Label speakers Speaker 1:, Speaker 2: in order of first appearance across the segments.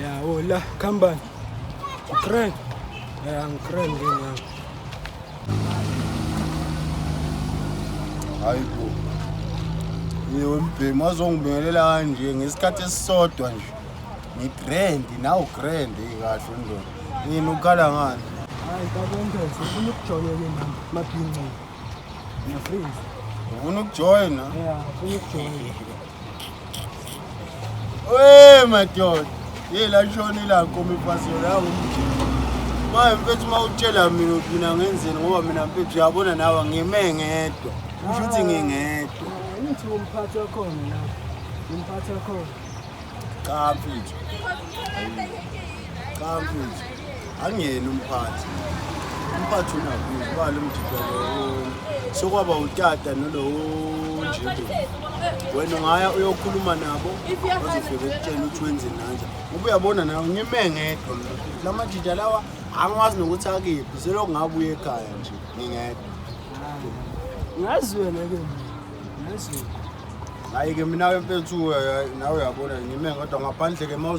Speaker 1: Ya, oh la, khambani. Grand. Ya, ngigrand ngenyawo.
Speaker 2: Hayi bo. Yewe mbhemu wazongibingelela kanje ngesikhathi esisodwa nje. Ngigrand nawu grand kahle ndoda. Yini ukhala ngani?
Speaker 1: Hayi, ntabongeze, ufuna ukujoyina ke nami, mabhinca. Ngiyafreeze.
Speaker 2: Ufuna ukujoyina?
Speaker 1: Ya, ufuna ukujoyina.
Speaker 2: We madoda. Ye lashona ilanga ipasi yona ngumjini. Manje mfethu uma utshela mina ukuthi mina ngenzeni ngoba mina mfethu uyabona nawe ngime ngedwa. Kusho ukuthi ngingedwa.
Speaker 1: Ngithi umphathi wakhona la. Umphathi wakhona.
Speaker 2: Cha mfethu. Cha mfethu. Angiyena umphathi. Umphathi unakho ubala umjida lo. Sokwaba utata nolowo nje. Wena ungaya uyokhuluma nabo bazofike bekutshela ukuthi wenzeni kanje. Ngoba uyabona nawe ngime ngedwa mina. La majija lawa angikwazi nokuthi akephi selokhu ngabuya ekhaya nje ngingedwa.
Speaker 1: Ngazi wena ke mina. Ngazi wena.
Speaker 2: Hayi-ke mina-ke mfethu nawe uyabona ngime ngedwa ngaphandle-ke uma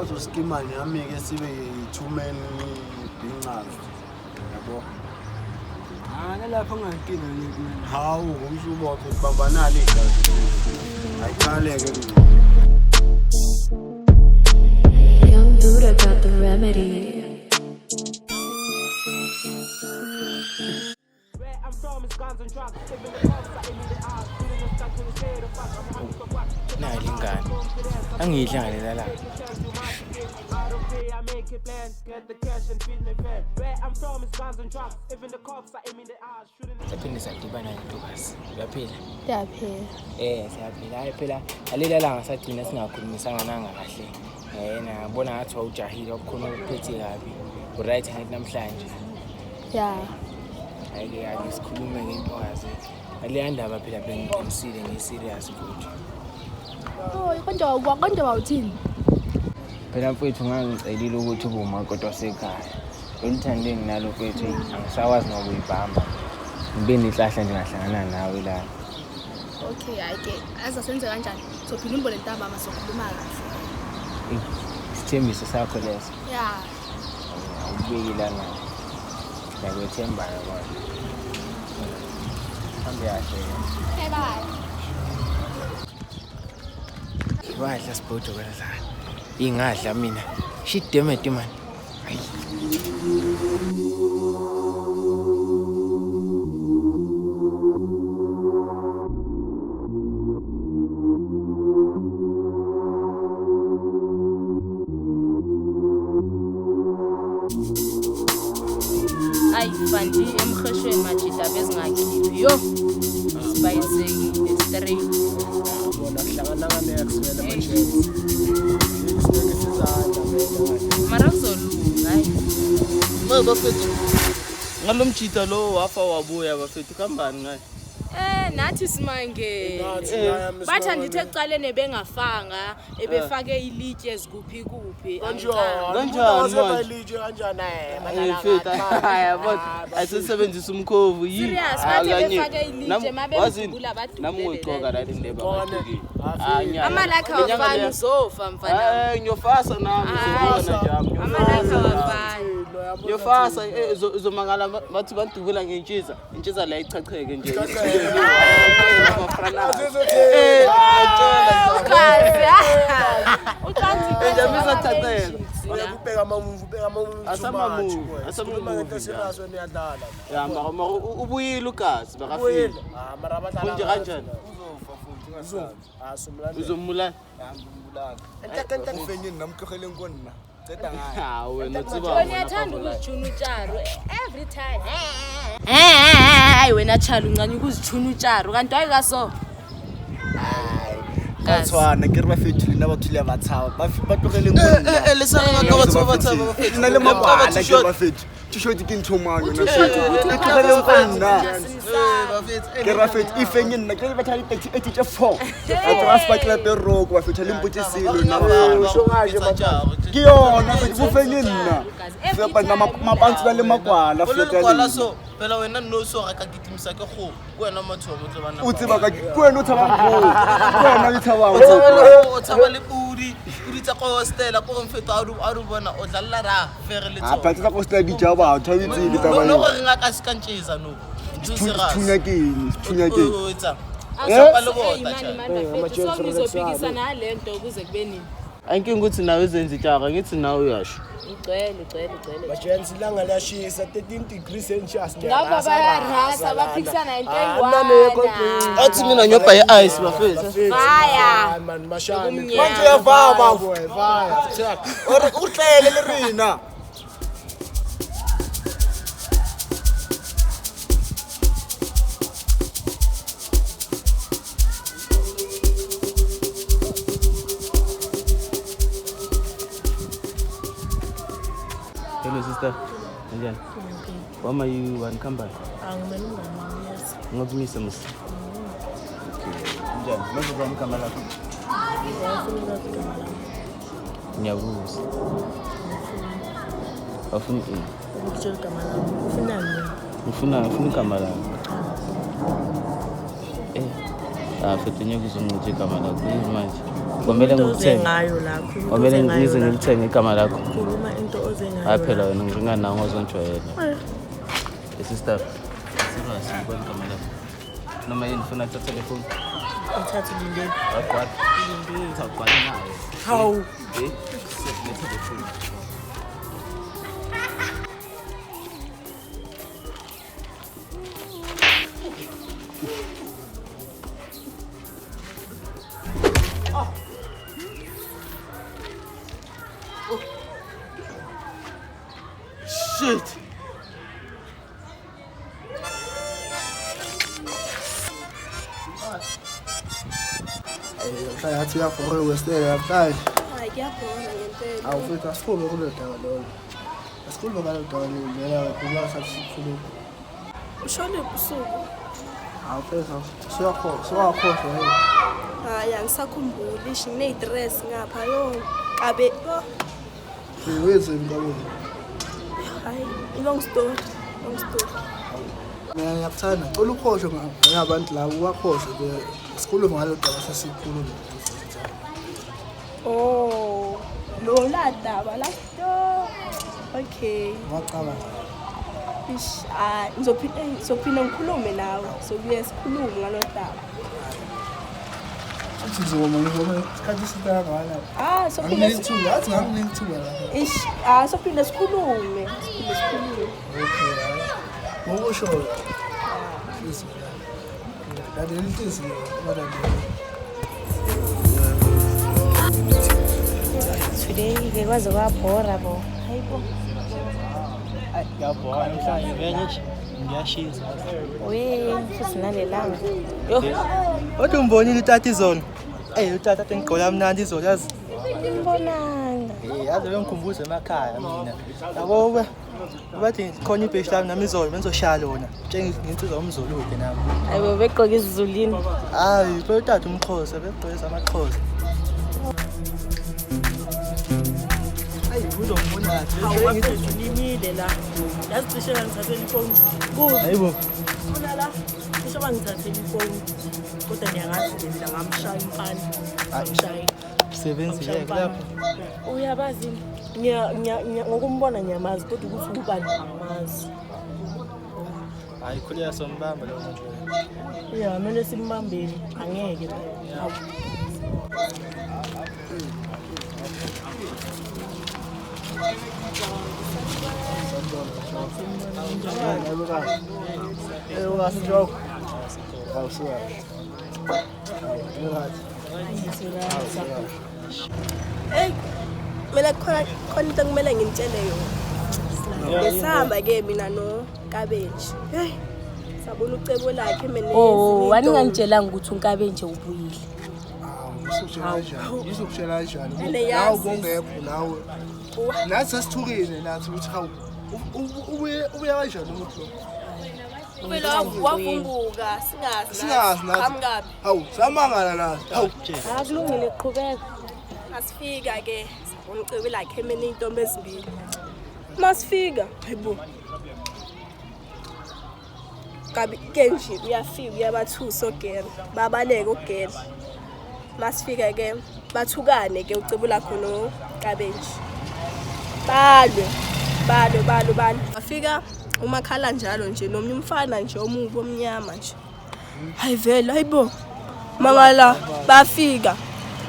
Speaker 2: uzoskima nami-ke sibe yi-two man bhincazi yabo.
Speaker 1: Ah, nalapho ngingankinga le mina.
Speaker 2: Hawu ngomsubo wakho sibambanalo igazi. Ayiqale-ke mina.
Speaker 3: Young Buddha got the remedy.
Speaker 4: Nayi lengane. Angiyidla ngalela langa. Saphinde sadibana nentokazi. Uyaphila?
Speaker 5: Siyaphila.
Speaker 4: Eh, siyaphila. Hayi phela alela langa sagcina singakhulumisanga nanga kahle. Eh, nabona ngathi wawujahile wakukhona ukuphethe kabi. Uright ngathi namhlanje.
Speaker 5: Ya.
Speaker 4: Hayi-ke ake sikhulume ngentokazi. Aleya ndaba phela bengiqinisile ngi-serious futhi.
Speaker 5: Oh, konje konje wawuthini?
Speaker 4: Phela mfethu ngangicelile ukuthi ube umakoti wasekhaya. Lolu thando enginalo mfethu eyi, angisakwazi nokuyibamba. Ngibe nenhlahla nje ngahlangana nawe la.
Speaker 5: Okay, hayi ke azasenze kanjani? Sophinda umbone ntambama sokhuluma kahle.
Speaker 4: Eyi, isithembiso sakho leso.
Speaker 5: Ya.
Speaker 4: Awubeki lana. Ngiyakwethemba-ke kodwa. Hambe kahle.
Speaker 5: Okay, bye.
Speaker 4: Wadla sibhodo kwela. Ingadla mina. Shit damn it man. Hayi.
Speaker 6: Ayi fandi emheshweni majida bezingakhiphi yo sibayisekile straight.
Speaker 1: Bona kuhlangananga nex wena manje. Sibeke sizandla vele.
Speaker 6: Mara kuzolunga hayi.
Speaker 7: Manje bafethu ngalo mjita lo wafa wabuya bafethu kambani ngaye?
Speaker 6: Eh nathi simangele. Bathi andithi ekuqaleni ebengafanga ebefake ilitye ezikuphi kuphi.
Speaker 7: Kanjani manje?
Speaker 1: Ilitshe kanjani?
Speaker 7: Eh mfethu hayi yabona asisebenzisa umkhovu yini?
Speaker 6: Serious, bathi befake ilitshe, mabemdubula badubulele
Speaker 7: Nami ngigcoka la indebe abahlukile.
Speaker 6: Amalakha awafani uzofa mfana.
Speaker 7: Eh ngiyofasa nami uzobona nje ami.
Speaker 6: Amalakha awafani.
Speaker 7: Ngiyofasa uzomangala bathi badubula ngentshiza. Intshiza la ichacheke nje. Eh
Speaker 6: Ugazi. Ucansi.
Speaker 7: Njami
Speaker 1: Ubheka amamuvi, ubheka amamuvi.
Speaker 7: Asamamuvi,
Speaker 1: Sikhuluma ngento
Speaker 7: asamamuvi.
Speaker 1: eserious wena uyadlala.
Speaker 7: Ya mara mara ubuyile ugazi
Speaker 1: Ubuyile.
Speaker 7: bakafika.
Speaker 1: Ah, mara abadlala.
Speaker 7: Konje kanjani?
Speaker 1: Uzofa. Ah, somlando.
Speaker 7: Uzomulala.
Speaker 2: Ufenyeni namtlogeleng ko nna. Qeda ngaye.
Speaker 7: Ha wena utsiba.
Speaker 6: Wena uyathanda ukuzijuna utsharo every time. Hayi wena Chalo uncane ukuzijuna utsharo kanti hayi kaso.
Speaker 8: Tshwana ke re ba fethu lena batho le ba tshaba ba ba tlogeleng ko nna.
Speaker 7: Le sa ga batho ba tshaba bafethu.
Speaker 8: Nna le makwala ke re ba fethu. Tšhošodi ke ntho mang yona e tlogeleng ko nna. Ke re ba fethu e fenye nna ke re batho ba di-taxi eight tše four. Ba tloga sepetlele peroko ba fethu le mpotse selo nna ba ke yona fethu bo fenye nna. Fepa nna mapantsi le makwala
Speaker 7: O le
Speaker 8: feta
Speaker 7: kwala
Speaker 8: le.
Speaker 7: so phela wena no so ga ka kitimisa ke go ke wena motho wa motho bana.
Speaker 8: O tseba ka ke wena o tshabang go. Ke wena o tshabang
Speaker 7: O
Speaker 8: go.
Speaker 7: tshaba le o tshaba le pula. Ko di tsa ko hostela ko mfeto a di bona o dlalla ra fere le
Speaker 8: A phatsa go stela di ja batho a itse ke taba.
Speaker 7: No go re ngaka se kantjeza no.
Speaker 8: Thunya ke eng? Thunya ke eng?
Speaker 7: O etsa.
Speaker 6: So ngizophikisana le nto kuze kube nini?
Speaker 7: Ankinga ukuthi nawe uzenze itshaka ngithi nawe uyasho.
Speaker 6: Igcwele.
Speaker 1: Bajensi ilanga liyashisa 13 degrees Celsius.
Speaker 6: Ngapha bayarasa baphikisana into eyi-one.
Speaker 7: Athi mina nyobha ye-ice bafethu.
Speaker 6: Fire.
Speaker 1: Man mashane.
Speaker 8: Manje uyavaya bafo. Ore uhlele le rina.
Speaker 7: Hello sister. Kanjani? Wama you one come back. Ngakumisa musi. Okay. Kanjani? Manje bami igama lakho. Ngiyabuza. Awufuni ini?
Speaker 9: Ukutshela igama lami. Ufunani?
Speaker 7: Ngifuna igama lami. Futhi ngeke uzongincitshe igama lakho manje. Kwamele ngikuthenge.
Speaker 9: Ngayo lakho.
Speaker 7: Kwamele ngize ngilithenge igama lakho.
Speaker 9: Khuluma into oze ngayo.
Speaker 7: Hayi phela wena nginganango ozongijwayela. Sister, serious ngibona igama lakho. Noma yini ufuna ukuthatha le phone?
Speaker 9: Uthathe lindeni.
Speaker 7: Aqwala. Lindeni. Aqwala nawe.
Speaker 9: Hawu.
Speaker 7: Letha le phone. Shit.
Speaker 1: Ngathi uyabhora westela namhlanje.
Speaker 5: Hayi kuyabhora ngempela.
Speaker 1: Awu mfethu asikhulume kulolu daba lolo. Asikhulume ngalolu daba lolo ngoba sathi sikhuluma.
Speaker 5: Ushone ebusuku.
Speaker 1: Awu mfethu siyakhohlwa yini?
Speaker 5: Hayi angisakhumbuli isho ngine-stress ngapha yo. Kabe.
Speaker 1: Wenzeni kabuza?
Speaker 5: Hayi, long story, long story.
Speaker 1: Mina ngiyakuthanda. Cela ukhohlwe ngabantu labo ubakhohlwe sikhulume ngalolu daba sasikhuluma.
Speaker 5: Oh, lola daba la. Okay.
Speaker 1: Wacabanga.
Speaker 5: Ish, ah, ngizophinda ngikhulume nawe. Sokuye sikhulume ngalo daba.
Speaker 1: Futhi ngizoma isikhathi eside kangakanani?
Speaker 5: Ah, sophinde
Speaker 1: ithuba, athi nganginika ithuba lapha.
Speaker 5: Ish, ah, sophinde sikhulume. Siphinde sikhulume.
Speaker 1: Okay. Ngokusho. Lalela inhliziyo, lalela.
Speaker 9: Today ngikwazi kwabhora bo. Hayibo.
Speaker 10: Ay, ngiyabhora namhlanje vele ngiyashisa.
Speaker 9: We, futhi nalelanga. Yo.
Speaker 10: Kodwa umbonile utata izolo. Eh, utata athi ngigqola mnandi izolo yazi.
Speaker 9: Ngimbonanga.
Speaker 10: Eh, yazi bengikhumbuza emakhaya mina. Yabo bathi khona ibheshi lami nami izolo bengizoshaya lona. Njenginsizwa umZulu-ke nami.
Speaker 9: Hayibo begqoke isiZulwini.
Speaker 10: Hayi, phela utata umXhosa, begqoke amaXhosa.
Speaker 9: Ulimile la. Yazi cishe bangithathela ifoni. Kubi.
Speaker 10: Hayibo.
Speaker 9: Funa la. Cishe bangithathela ifoni. Kodwa ngiyangazi mina ngamshaya umfana. Ngamshaya.
Speaker 10: Usebenzile lapho.
Speaker 9: Uyabazi ngiya ngokumbona ngiyamazi kodwa ukuthi ubani angamazi.
Speaker 10: Hayi khuleka sombamba lo muntu.
Speaker 9: Ya, kumele simbambeni. Angeke.
Speaker 5: Hey, mina khona into kumele ngimtshele yona. Besihamba ke mina no Kabenje. Hey, sabona ucebo lakhe mina.
Speaker 6: Oh, waningangitshelanga ukuthi uNkabenje ubuyile.
Speaker 1: Ngizokutshela kanjani? Nawe ubongekho nawe. Nathi sasithukile nathi ukuthi hawu ubuye kanjani umuntu lo?
Speaker 5: Phela wavumbuka singazi nathi.
Speaker 1: Hawu samangala nathi. Hawu
Speaker 9: akulungile qhubeka.
Speaker 5: Asifika ke sabona ucebo lakhe mina intombi ezimbili. Masifika hayibo. Kabi Kenji uyafika uyabathusa ogela. Babaleka ogela. Masifika ke Bathukane ke ucebo lakho noKabenji. Balwe balwe balwe balwe. Bafika umakhala njalo nje nomnye umfana nje omubi omnyama nje. Hayi vele hayibo. Mangala bafika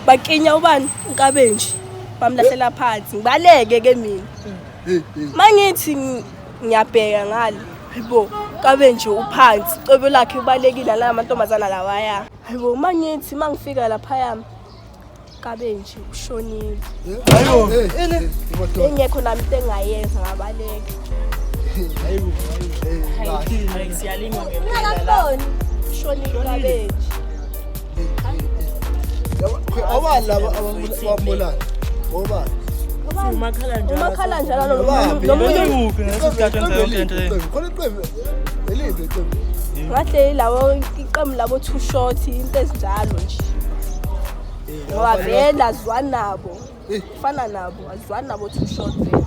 Speaker 5: bakinya ubani uNkabenji bamlahlela phansi ngibaleke ke mina. Mangithi ngiyabheka ngale hayibo Nkabenji uphansi cebo lakhe ubalekile la amantombazana lawaya. Hayibo mangithi mangifika laphaya Nkabenji ushonile.
Speaker 1: Hayibo.
Speaker 5: Engekho nami into engayenza ngabaleka.
Speaker 1: Hayibo.
Speaker 9: Hayi siyalima ngempela la.
Speaker 5: Ngakaboni ushonile Nkabenji.
Speaker 1: Obani laba abambulala? Obani?
Speaker 9: Umakhala njalo.
Speaker 5: Umakhala njalo
Speaker 1: Obani?
Speaker 5: nomunye
Speaker 10: Kuphi ngaleso sikhathi wenza yonke lento leyo?
Speaker 1: Khona iqembu elibi iqembu.
Speaker 5: ngahle lawo iqembu labo two short into ezinjalo nje. Ngoba vele azwani nabo. Fana nabo, azwani nabo two short vele.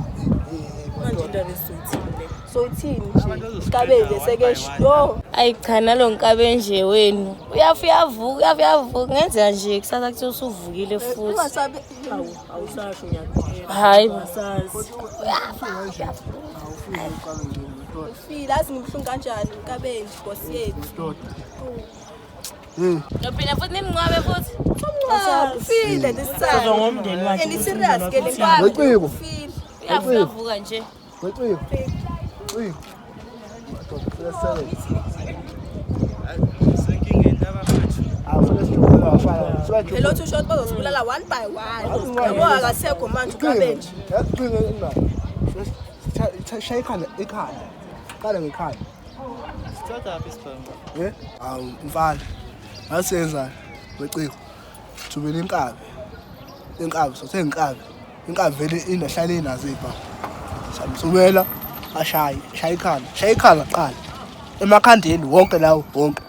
Speaker 9: Manje indaba esizoyithini le?
Speaker 5: So ithini nje? Nkabenji seke yo.
Speaker 6: Ayi cha nalo Nkabenje wenu. Uyafa uyavuka, uyafa uyavuka. Kungenzeka nje kusasa kuthiwa usuvukile futhi.
Speaker 5: Ungasabi
Speaker 9: Hawu, awusasho ngiyakutshela.
Speaker 6: Hayi bo.
Speaker 9: Asazi.
Speaker 5: Ufile azi ngibuhlungu kanjani Nkabenji boss yethu.
Speaker 6: Nophinda futhi nimngcwabe futhi.
Speaker 5: Ufile this time.
Speaker 9: Sozwa ngomndeni wakhe
Speaker 5: And
Speaker 9: ukuthi
Speaker 5: serious
Speaker 9: umndeni
Speaker 5: ke le
Speaker 9: wakhe
Speaker 5: nkabi.
Speaker 1: Weciko.
Speaker 5: Ufile.
Speaker 6: Uyafa uyavuka nje.
Speaker 1: Weciko. Ciko.
Speaker 5: Hello two short bazosibulala one by one. Yabo akasekho manje uNkabenji.
Speaker 1: Shaya ikhanda ikhanda. Qala ngekhanda.
Speaker 10: Sithatha phi isibhamu?
Speaker 1: Eh? Awu mfana. Ngasenzani? Weciko. Thubela inkabi. Inkabi sothe inkabi. Inkabi vele inahlale inazo izibhamu. Samthumela ashaye, shaya ikhanda, shaya ikhanda kuqala. Emakhandeni wonke lawo wonke.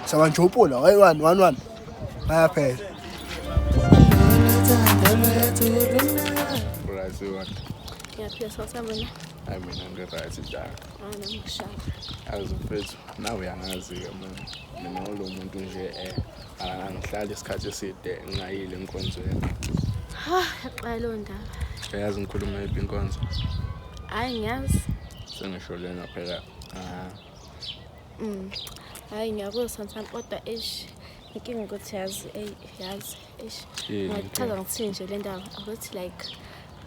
Speaker 1: Sabanjopula 1 1 1. Bayaphela.
Speaker 11: Right, what?
Speaker 3: Ngiyaphila sawusabona.
Speaker 11: Hayi mina ngi-right njalo.
Speaker 3: Hayi nami ngishaya.
Speaker 11: Yazi mfethu, nawe uyangazi-ke mina. Mina ngulo muntu nje angihlali isikhathi eside ngingayile enkonzweni.
Speaker 3: Ha, yaqala leyo ndaba.
Speaker 11: Uyazi ngikhuluma yiphi inkonzo?
Speaker 3: Hayi ngiyazi.
Speaker 11: Sengisho lena phela.
Speaker 3: Hayi ngiyakuzwa sometimes kodwa eish inkinga ukuthi yazi eyi yazi eish.
Speaker 11: Yini
Speaker 3: Ngingachaza
Speaker 11: inkinga?
Speaker 3: ngithini nje le ndaba ukuthi like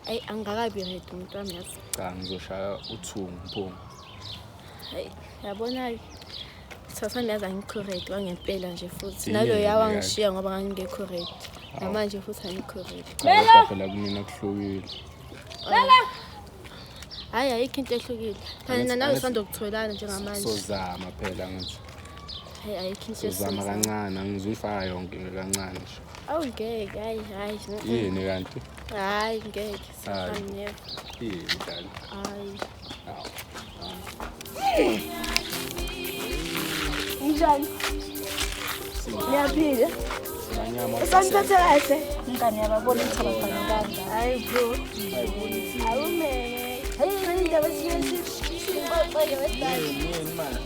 Speaker 3: ayi angikabi ready umuntu wami yazi.
Speaker 11: Cha ngizoshaya uthungu mphungu.
Speaker 3: Hayi yabona sasami yazi angikho ready kwangempela nje futhi.
Speaker 11: Yini
Speaker 3: Naloya
Speaker 11: yini
Speaker 3: wangishiya ngoba ngangingekho ready. Namanje futhi angikho ready.
Speaker 11: Cha kodwa phela kumina kuhlukile.
Speaker 3: Hayi ayikho into ehlukile. Phela
Speaker 11: Angithi-
Speaker 3: nawe
Speaker 11: angithi-
Speaker 3: usanda kutholana njengamanje.
Speaker 11: Sozama phela ngithi.
Speaker 3: Hayi ayikho into
Speaker 11: Sozama
Speaker 3: esizama.
Speaker 11: kancane, angizuyifaka yonke nje kancane nje.
Speaker 3: Awu ngeke hayi hayi.
Speaker 11: Yini kanti?
Speaker 3: Hayi ngeke.
Speaker 11: Hayi.
Speaker 3: Sasami never.
Speaker 11: Yini dali?
Speaker 3: Hayi.
Speaker 5: Njani? Ngiyaphila.
Speaker 11: Manyama.
Speaker 5: Usanithathe kahle. Mngani yababona ukuthi abafana kanje. Hayi bro. Awumele. Hayi indaba sixoxele wesibani.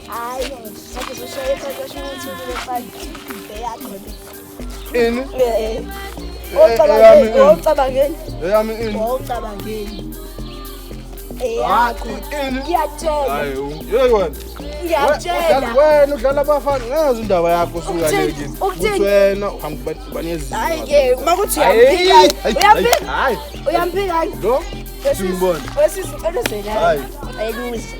Speaker 5: Hayi, ngathi ushaye phansi washo ukuthi ubefana. Eyakho le.
Speaker 1: Ini?
Speaker 5: Eh.
Speaker 1: Eyami
Speaker 5: Ocabangeni,
Speaker 1: ini?
Speaker 5: ocabangeni.
Speaker 1: Eyami ini?
Speaker 5: Ocabangeni. Eyakho.
Speaker 1: Ini?
Speaker 5: Ngiyatshela.
Speaker 1: Hayi, yeyi wena.
Speaker 5: Ngiyatshela.
Speaker 1: Wena udlala abafana, ngazi indaba yakho usuka
Speaker 5: Ukuthini?
Speaker 1: le kini.
Speaker 5: Ukuthini?
Speaker 1: Uthi wena uhamba kubanezizwe.
Speaker 5: Hayi ke, makuthi
Speaker 1: Hayi,
Speaker 5: uyamphika.
Speaker 1: hayi,
Speaker 5: Uyamphika.
Speaker 1: hayi.
Speaker 5: Uyamphika.
Speaker 1: Lo? Simbona.
Speaker 5: Wesisi ngicela uze la.
Speaker 1: Hayi.
Speaker 5: Ayiluze.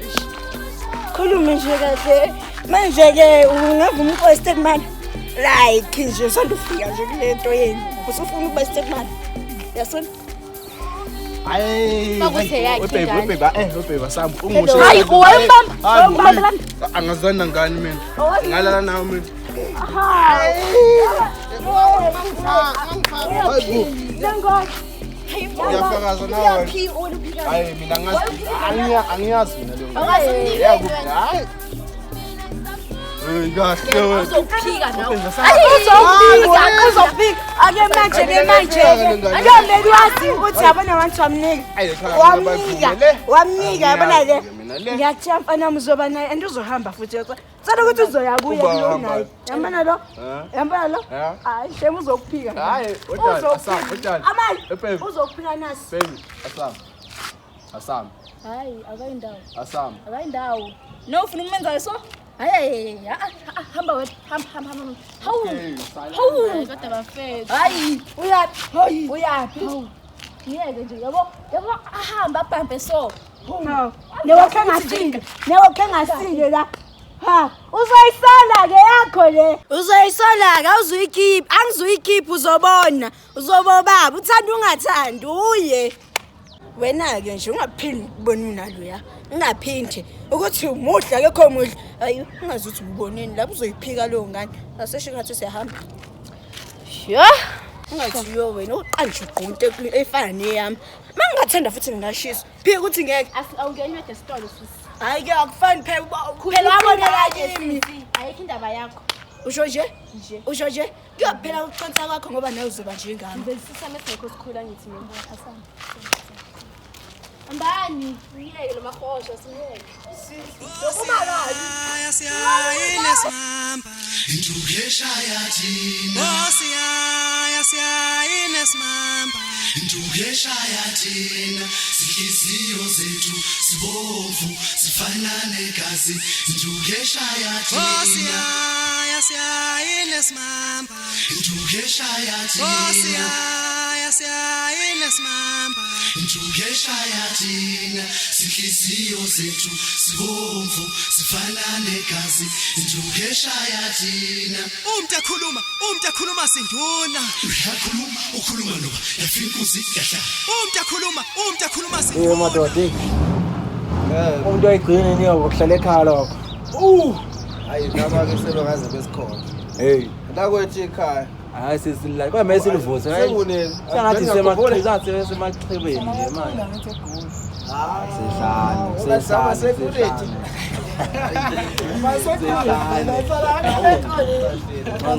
Speaker 5: Khulume nje kahle. Manje ke ungavuma ukuba stepman. Like nje usanda ufika nje kule nto yenu. Usufuna ukuba stepman. Yasona?
Speaker 1: Hayi.
Speaker 3: Makuthi eyakhe
Speaker 1: Webhebe,
Speaker 3: ingane.
Speaker 1: webhebe, webhebe sami.
Speaker 5: Hello. Hayi, wayembamba, wayembamba lami.
Speaker 1: Angazana ngani mina? Ngalala nawe mina.
Speaker 5: Hayi. Lengoda.
Speaker 1: Uyafakaza nawe. Hayi mina ngazi. Angiyazi mina leyo. Hayi. Hey kahle wena.
Speaker 6: Uzophika nawe.
Speaker 5: Uzophika, uzophika. Ake manje ke manje. Ake wazi ukuthi yabona wathi wamnika. Wamnika, wamnika yabona le.
Speaker 11: Wena le.
Speaker 12: Ngiyakutshela mfana wami uzoba naye and uzohamba futhi. Cela ukuthi uzoya kuye
Speaker 11: Uba
Speaker 12: kulo
Speaker 11: uhamba.
Speaker 12: naye. Yambona lo?
Speaker 11: Eh?
Speaker 12: Yambona lo?
Speaker 11: Eh?
Speaker 12: Hayi shem uzokuphika.
Speaker 11: Hayi, udali, asam, udali.
Speaker 12: Amali
Speaker 11: Eh, baby.
Speaker 12: uzokuphika nasi.
Speaker 11: Baby, asam. Asam.
Speaker 3: Hayi, akayindawo.
Speaker 11: Asam.
Speaker 3: Akayindawo. No ufuna ukumenza so? Hayi hayi hamba wena hamba hamba hamba. Hawu. Hawu. Kodwa bafethu.
Speaker 12: Hayi, uyaphi? Hayi, uyaphi?
Speaker 3: Ngiyeke nje yabo yabo ahamba abhambe so.
Speaker 12: No. Newakhe ngasile. Newakhe ngasile la. Ha, uzoyisola ke yakho le. Uzoyisola ke awuzuyikhipha, angizuyikhipha uzobona. Uzoba baba, uthanda ungathandi uye. Wena ke nje ungaphindi ukubona unaloya. Ungaphindi ukuthi umuhle akekho muhle. Hayi, ungazuthi uboneni lapho uzoyiphika leyo ngane. Asesho ngathi siyahamba.
Speaker 3: Yho.
Speaker 12: Ungathi yo wena uqanje ugqonte efana neyami. Mangingathanda futhi ngingashisa. Phika ukuthi ngeke.
Speaker 3: Awungeni wedwa esitolo sisi.
Speaker 12: Hayi ke akufani phela phela wabonela kimi.
Speaker 3: Ayikho indaba yakho.
Speaker 12: Usho nje?
Speaker 3: Nje.
Speaker 12: Usho nje? Kuyophela ukuconsa kwakho ngoba nawe uzoba njengami.
Speaker 3: Ngizisisa mesingekho sikhula ngithi mina asami. Ambani, ngiyeke lo mahosha siyeke.
Speaker 13: Ntukushaya zinhliziyo zethu sibomvu sifana negazi ntukushaya thina ntukushaya thina ntukushaya thina zinhliziyo zethu sibomvu sifana negazi ntukushaya thina
Speaker 14: Umuntu akhuluma sinduna.
Speaker 13: Uyakhuluma ukhuluma noba yafika inkunzi yahlala
Speaker 14: Umuntu akhuluma
Speaker 15: Eh
Speaker 14: sinduna.
Speaker 15: madoda eh. Umuntu ayigcine niyo kuhlala ekhaya lokho.
Speaker 16: Hayi noma ke sebengaze besikhona.
Speaker 15: Hey.
Speaker 16: Ndakwethu ekhaya.
Speaker 15: Hayi sesilala. Kwamele mele silivuse.
Speaker 16: Sekunini?
Speaker 15: Sengathi semaxhibeni nje manje. Sihlanu,
Speaker 16: Ungasaba
Speaker 15: sihlanu.
Speaker 16: sekuredi.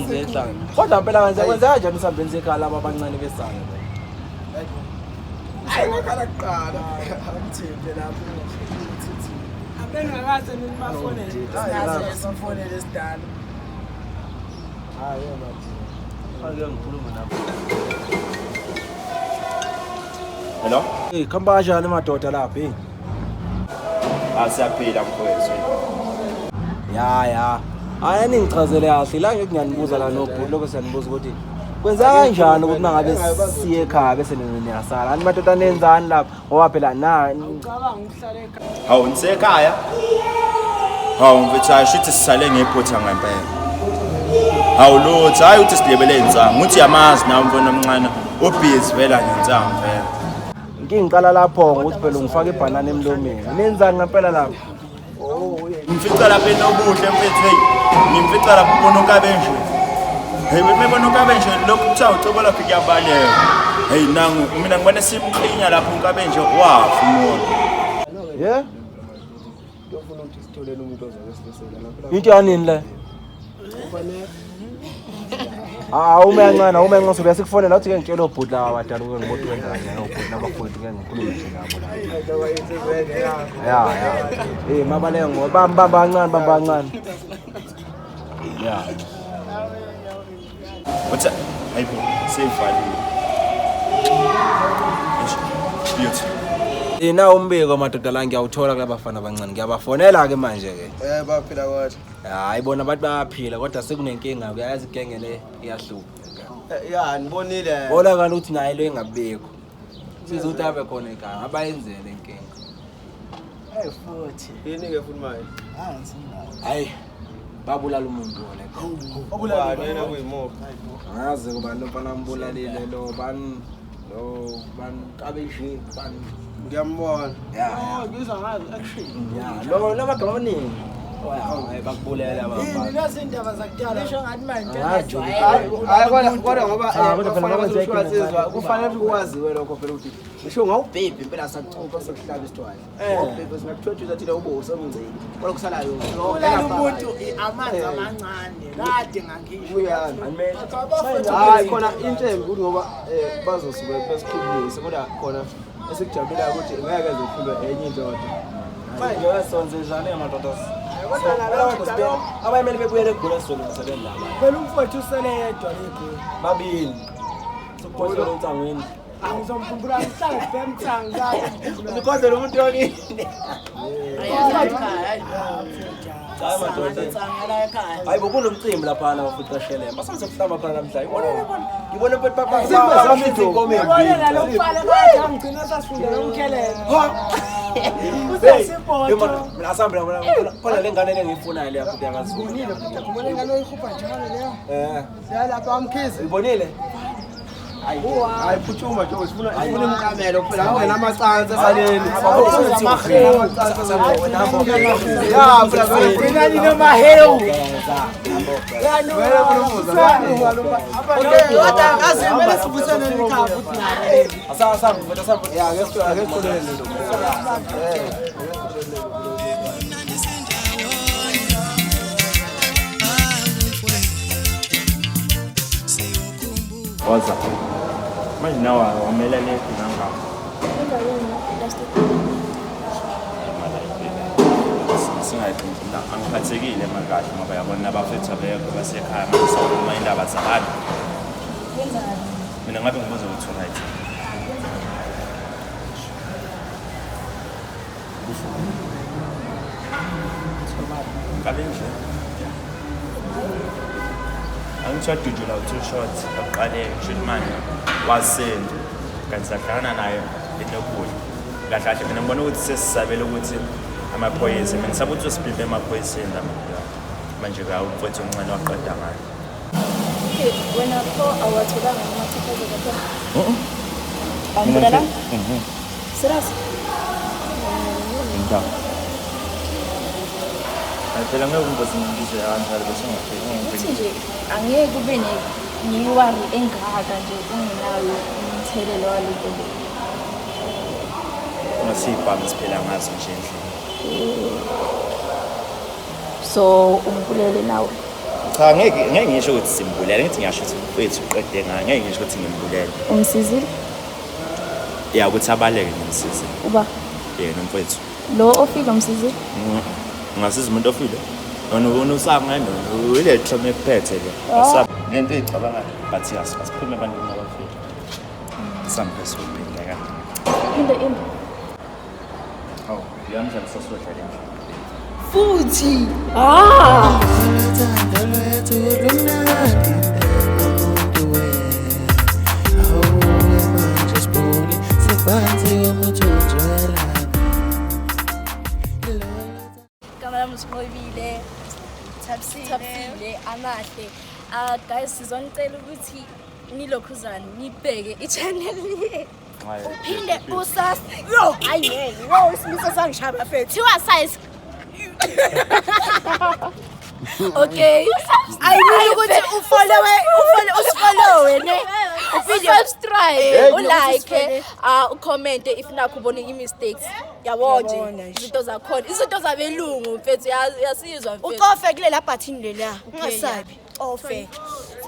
Speaker 15: Sihlanu. Kodwa phela kwenza kwenza kanjani usihambeni sekhaya laba abancane besana?
Speaker 1: Hayi ngakhala kuqala. Angithembe lapho.
Speaker 9: Abengakaze nibafonele. Sinazo simfonele esidala.
Speaker 15: Hayi madoda. Ake ngikhulume nabo.
Speaker 17: Hello?
Speaker 15: Hey, khamba kanjani madoda lapha hey?
Speaker 17: Asiyaphila mfowethu.
Speaker 15: Ya ya. Hayi ningichazele kahle la ngeke ngiyanibuza la nobhuti lokho siyanibuza ukuthi kwenza kanjani ukuthi mangabe siye ekhaya bese nina niyasala. Ani madoda nenzani lapha ngoba phela na
Speaker 9: Ucabanga ukuhlala ekhaya.
Speaker 17: Hawu nisekhaya? Hawu mfethu hayi shuthi sisale ngephutha ngempela. Hawu lutho hayi uthi silebele insangu uthi yamazi nawe mfana omncane ubhizi vela ngensangu vela.
Speaker 15: Inkinga ngiqala lapho ngokuthi phela ungifaka ibhanana emlomeni. Nenzani ngempela lapha?
Speaker 17: Ngimfica lapha enobuhle mfethu hey. Ngimfica lapha ubona unkabe nje. Hey bemebona unkabe nje lokhu kuthiwa ucobo lapha kuyabaleka. Hey nangu mina ngibona simqhinya lapha unkabe nje wafa umuntu.
Speaker 15: Yeah?
Speaker 16: Ngiyofuna ukuthi sitholele umuntu ozokwesilisela lapha.
Speaker 15: Into yanini le? Ah, uma yancane, uma yancane sobe sikufonela uthi ke ngitshela obhuti laba abadala uke ngibona wenzani njani obhuti nabafowethu ke ngikhulume nje nabo la. Ya ya. Eh mabaleka ngoba bamba bamba kancane bamba kancane. Ya.
Speaker 17: Uthi hayibo seyivaliwe. Beauty.
Speaker 15: Eh na umbiko madoda la ngiyawuthola kulabafana abancane ngiyabafonela ke manje ke.
Speaker 16: Eh baphila kodwa.
Speaker 15: Hayi bona abantu bayaphila kodwa sekunenkinga uyayazi igenge le iyahlupha.
Speaker 16: Ya nibonile.
Speaker 15: Bona kanti ukuthi naye lo engabikho. Sizothi abe khona ekhaya abayenzele inkinga.
Speaker 1: Hey futhi.
Speaker 16: Yini ke futhi manje?
Speaker 15: Hayi babulala umuntu wona.
Speaker 16: Ubani yena kuyimuphi?
Speaker 15: Angazi kuba lo mfana ambulalile lo bani lo bani kabe nje bani
Speaker 16: Ngiyambona.
Speaker 15: Ya.
Speaker 1: Oh, ngizwa ngazi action.
Speaker 15: Ya lo lamagama amaningi. Hayi bakubulela
Speaker 1: Yini
Speaker 15: baba.
Speaker 1: lezi indaba zakudala? Nisho ngathi manje
Speaker 15: Angazi.
Speaker 16: Hayi kodwa ngoba
Speaker 15: Cha, kodwa phela
Speaker 16: bafana
Speaker 15: kwenzeka
Speaker 16: basemshwansizwa
Speaker 15: into
Speaker 16: kufanele ukuthi kwaziwe lokho phela ukuthi ngisho ngawubhebhi impela sakucupha sokuhlaba isithwalo. Ngawubhebhi singakuthwethuza thina ube usemngcini. Kodwa kusalayo.
Speaker 1: Ulala umuntu amanzi amancane kade ngangisho.
Speaker 16: Hayi khona into embi ukuthi ngoba bazosuke besikhulumisa kodwa khona esikujabulelayo ukuthi ngeke zehlulwe enye indoda.
Speaker 15: Manje wesonze njani madoda? Abayimele bebuyele egoli sizolungisa le ndaba.
Speaker 10: Phela umfowethu usele yedwa legoli.
Speaker 15: Babili. Sokukhohlwa utsangweni.
Speaker 10: Angizomkhumbula ngihlale bemtsangu kahle.
Speaker 15: Uzikhozela umuntu okini. Cha madoda. Hayi bo kunomcimbi laphana futhi kashelema. Basaze kuhlamba phana namhlanje. Ibona bona. Ngibona mfethu papa.
Speaker 10: Ngibona nalo mfana kade angigcina sasifundela umkhelele. Usesibhodo.
Speaker 15: Mina asambe mina khona le ngane engiyifunayo leya futhi yangazi.
Speaker 10: Ubonile futhi ubone ngane oyikhupha njalo leyo.
Speaker 15: Eh.
Speaker 10: Siyalapha amkhize.
Speaker 15: Ubonile?
Speaker 8: Hayi phuthuma nje sifuna imqamelo kuphela angena amacansi esaleni. Ya phela
Speaker 10: mina ninomahewu. Okay, kodwa ngazi kumele sivusane ikhaya futhi naye.
Speaker 15: Asambe mfethu asambe.
Speaker 8: Ya ake siqolele lo.
Speaker 17: Waza. Manje nawe wamela le nangapha. Singayixoxi la angiphathekile makahle ngoba yabona nabafethu abekho basekhaya manje sakhuluma indaba zabantu. Mina ngabe ngibuza ukuthi right. Ngabe nje. Angithiwa u-two shots aqale ngisho manje wasend kanti sahlangana naye enokudla kahle kahle mina ngibona ukuthi sesisabele ukuthi amaphoyisa mina ngisaba ukuthi usibhibhe emaphoyiseni la manje ka umfowethu omncane waqeda ngayo.
Speaker 3: Okay, wena pho awatholanga amachaphazelo lapho? Awumbulala? Serious?
Speaker 17: Ngicabanga. Phela ngeke ungibuze ngibizwe kanjalo bese ngingafiki.
Speaker 3: Uthi nje angeke kube ne-worry engaka nje ungenayo umthelelo walento le.
Speaker 17: Ngasibhamu siphela ngazo nje endlini.
Speaker 3: So umbulele nawe?
Speaker 17: Cha ngeke ngisho ukuthi simbulele, ngithi ngiyasho ukuthi mfethu uqede ngayo, ngeke ngisho ukuthi ngimbulele.
Speaker 3: Umsizile?
Speaker 17: Ya ukuthi abaleke ngimsizile.
Speaker 3: Uba?
Speaker 17: Yena umfethu.
Speaker 3: Lo ofile umsizile?
Speaker 17: Ungasiza umuntu ofile? Wena usaba ngani? Ile trauma ekuphethe le. Asaba. Lento eyicabanga but yes, asiphume ebantwini abafile. Sambe sophinda ka.
Speaker 3: Into imbi.
Speaker 17: Hawu, uyamdlala sasodlala endlini.
Speaker 3: Futhi. Ah! Igama lami uSinqobile Thabisile Amahle. Guys sizonicela ukuthi nilokhuzane nibheke i-channel yethu.
Speaker 12: Uphinde usas yo hayi ngeke yo isimiso sangishaya bafethu.
Speaker 6: Thiwa size.
Speaker 12: Okay. I mean ukuthi ufollowe usifollowe ne.
Speaker 6: Uphinde subscribe, ulike, ucomment if nakho ubone i-mistakes. Yabo nje izinto zakhona, izinto zabelungu mfethu uyasizwa mfethu.
Speaker 12: Ucofe kulela button leliya, ungasabi. Cofe.